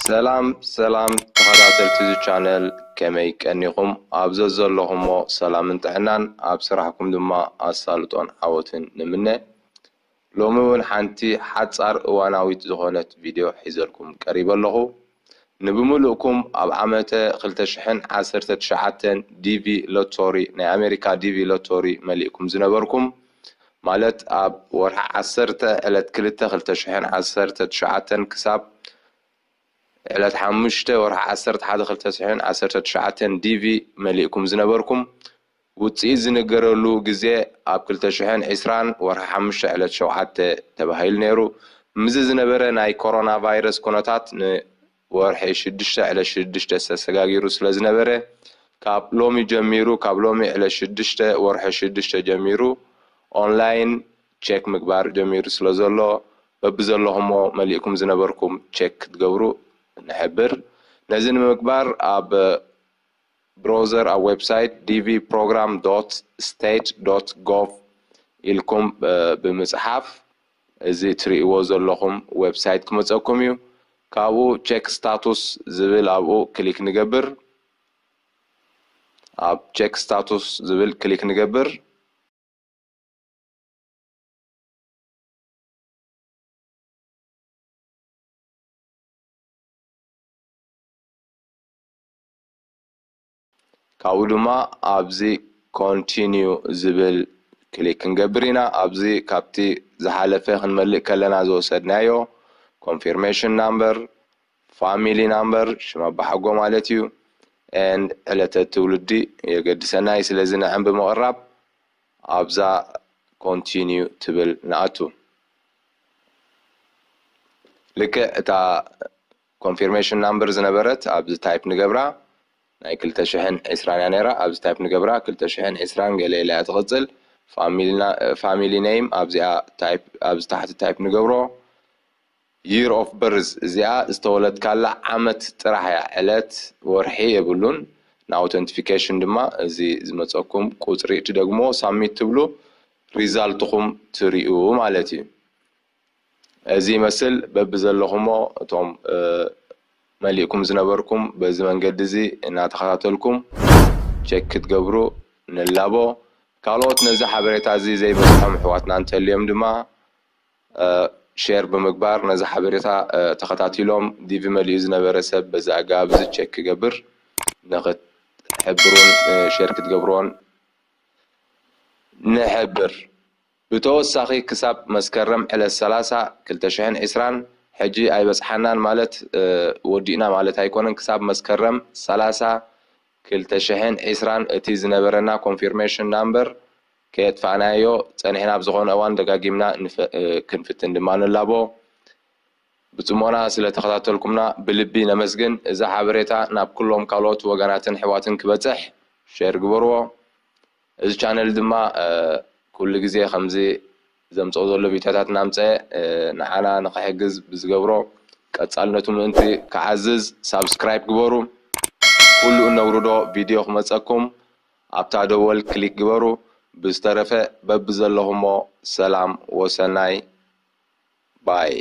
ሰላም ሰላም ተኸታተልቲ እዚ ቻነል፣ ከመይ ቀኒኹም? ኣብ ዘዘለኹሞ ሰላምን ጥዕናን፣ ኣብ ስራሕኩም ድማ ኣሳልጦን ዓወትን ንምነ። ሎሚ እውን ሓንቲ ሓጻር እዋናዊት ዝኾነት ቪድዮ ሒዘልኩም ቀሪበ ኣለኹ። ንብምሉእኩም ኣብ ዓመተ ክልተ ሽሕን ዓሰርተ ትሽዓተን ዲቪ ሎቶሪ፣ ናይ ኣሜሪካ ዲቪ ሎቶሪ መሊእኩም ዝነበርኩም፣ ማለት ኣብ ወርሒ ዓሰርተ ዕለት ክልተ ክልተ ሽሕን ዓሰርተ ትሽዓተን ክሳብ ዕለት ሓሙሽተ ወርሒ ዓሰርተ ሓደ ክልተ ሽሕን ዓሰርተ ትሽዓተን ዲቪ መሊእኩም ዝነበርኩም፣ ውጽኢት ዝንገረሉ ግዜ ኣብ ክልተ ሽሕን ዕስራን ወርሒ ሓሙሽተ ዕለት ሸውዓተ ተባሂሉ ነይሩ። ምስዚ ዝነበረ ናይ ኮሮና ቫይረስ ኩነታት ንወርሒ ሽዱሽተ ዕለት ሽዱሽተ ዝተሰጋጊሩ ስለ ዝነበረ፣ ካብ ሎሚ ጀሚሩ፣ ካብ ሎሚ ዕለት ሽዱሽተ ወርሒ ሽዱሽተ ጀሚሩ ኦንላይን ቸክ ምግባር ጀሚሩ ስለ ዘሎ፣ በብዘለኹሞ መሊእኩም ዝነበርኩም ቸክ ክትገብሩ ንሕብር። ነዚ ንምግባር ኣብ ብሮዘር ኣብ ዌብሳይት ዲቪ ፕሮግራም ዶት ስቴት ዶት ጎቭ ኢልኩም፣ እ፣ ብምጽሓፍ እዚ ትርእይዎ ዘለኹም ዌብሳይት ክመጸኩም እዩ። ካብኡ ቸክ ስታቱስ ዝብል ኣብኡ ክሊክ ንገብር። ኣብ ቸክ ስታቱስ ዝብል ክሊክ ንገብር። ካብኡ ድማ ኣብዚ ኮንቲኒዩ ዝብል ክሊክ ክንገብር ኢና። ኣብዚ ካብቲ ዝሓለፈ ክንመልእ ከለና ዝወሰድናዮ ኮንፊርሜሽን ናምበር፣ ፋሚሊ ናምበር፣ ሽም ኣባሓጎ ማለት እዩ፣ ኤንድ ዕለተ ትውልዲ የገድሰና እዩ። ስለዚ ንዐን ብምቕራብ ኣብዛ ኮንቲኒዩ ትብል ንኣቱ። ልክዕ እታ ኮንፊርሜሽን ናምበር ዝነበረት ኣብዚ ታይፕ ንገብራ፣ ናይ ክልተ ሽሕን ዕስራን እያ ነይራ። ኣብዚ ታይፕ ንገብራ፣ ክልተ ሽሕን ዕስራን ገለ ኢላ እያ ትቕጽል። ፋሚሊ ና-፣ ፋሚሊ ኔም ኣብዚኣ ታይፕ፣ ኣብዚ ታሕቲ ታይፕ ንገብሮ። ይር ኦፍ በርዝ፣ እዚኣ ዝተወለድካላ ዓመት ጥራሕ እያ፣ ዕለት ወርሒ የብሉን። ንኣውተንቲፊኬሽን ድማ እዚ ዝመፀኩም ቁፅሪ ትደግሞ፣ ሳሚት ትብሉ፣ ሪዛልትኹም ትሪኡ ማለት እዩ። እዚ ይመስል። በብዘለኹሞ እቶም፣ እ፣ መሊእኩም ዝነበርኩም በዚ መንገዲ እዚ እናተኸታተልኩም ቸክ ክትገብሩ ንላቦ። ካልኦት ነዚ ሓበሬታ እዚ ዘይበፅሖም ኣሕዋትና እንተልዮም ድማ፣ እ፣ ሼር ብምግባር ነዚ ሓበሬታ፣ እ፣ ተኸታቲሎም ዲቪ መሊኡ ዝነበረ ሰብ በዚ ኣገባብ እዚ ቸክ ክገብር ንኽትሕብሩን፣ እ፣ ሼር ክትገብርዎን ንሕብር። ብተወሳኺ ክሳብ መስከረም ዕለት ሰላሳ ክልተ ሽሕን ዕስራን፣ ሕጂ ኣይበጽሓናን ማለት፣ እ፣ ወዲእና ማለት ኣይኮነን። ክሳብ መስከረም ሰላሳ ክልተ ሽሕን ዕስራን እቲ ዝነበረና ኮንፊርሜሽን ናምበር ከየጥፋእናዮ ጸኒሕና፣ ኣብ ዝኾነ እዋን ደጋጊምና ንፈ-፣ እ፣ ክንፍትን ድማ ንላቦ። ብጽሞና ስለ ተኸታተልኩምና ብልቢ ነመስግን። እዚ ሓበሬታ ናብ ኩሎም ካልኦት ወገናትን ኣሕዋትን ክበጽሕ ሼር ግበርዎ። እዚ ቻነል ድማ፣ እ፣ ኩሉ ግዜ ከምዚ ዘምጽኦ ዘሎ ቪድዮታት እናምጸአ፣ እ፣ ንዓና ንኽሕግዝ ብዝገብሮ ቀጻልነቱ ምእንቲ ክዓዝዝ ሳብስክራይብ ግበሩ። ኩሉ እነውርዶ ቪድዮ ክመጸኩም ኣብታ ደወል ክሊክ ግበሩ። ብዝተረፈ በብዘለኹሞ ሰላም ወሰናይ ባይ።